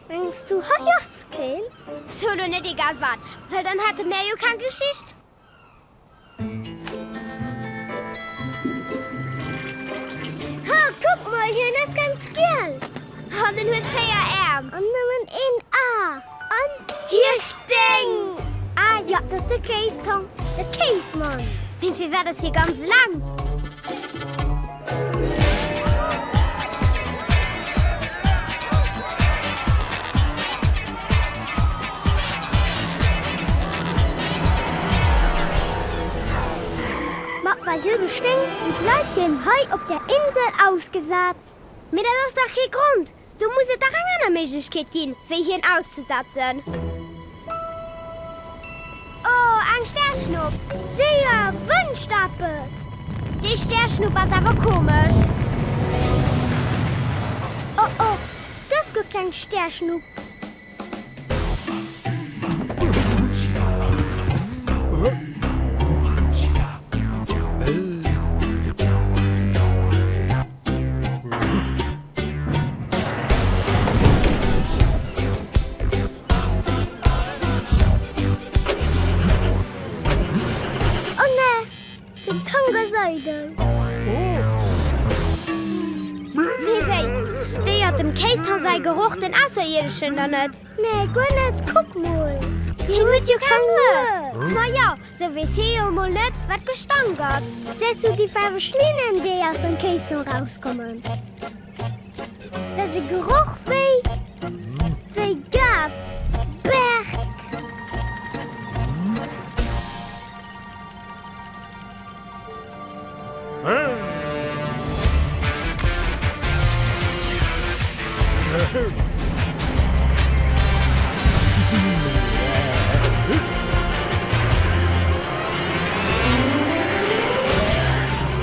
Mengs du hei ass keen? So lo net egal wat, well dann hätte mär jo keng Geschicht. Ha, kuck mol, hien ass ganz giel. An en huet 4 Äerm. An nëmmen een A. An hie sténkt! Ah jo, dat ass de Kéistong, de Kéismann. Mee firwat ass hie ganz eleng? Ma well hie sou sténkt, hunn d'Leit hien hei op der Insel ausgesat. Mee dat ass dach kee Grond! Do muss et dach eng aner Méiglechkeet ginn, wéi hien auszesetzen. Oh, eng Stärschnupp! Séier, wënscht eppes! Déi Stärschnupp ass awer komesch. Oh, oh, dat ass guer keng Stärschnupp. Oh nee, den Tong ass eidel. Mee wéi, stéiert dem Kéistong säi Geroch den Ausserierdeschen dann net? Nee, guer net, kuck mol. Hien huet jo keng Nues. Maja, Sou weess hie jo emol net, wat Gestank ass. Sees du déi faarweg Linnen, déi aus dem Caisson rauskommen? Dat ass e Geroch wéi, wéi Gas. Berk!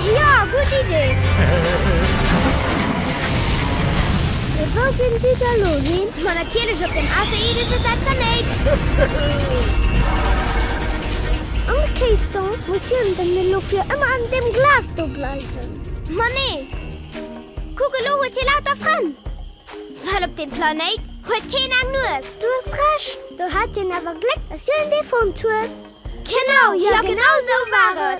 Jo, gutt Idee! Mee wou ginn si da lo hin? Ma natierlech op dem ausserierdesche säi Planéit! An de Kéiston, muss hien dann elo fir ëmmer an deem Glas do bleiwen? Ma nee! Kuck, elo huet hie lauter Frënn! Well op deem Planéit huet keen eng Nues! Du hues Recht! Do hat hien awer Gléck, dass hien dee fonnt huet! Genau, jo genau sou war et!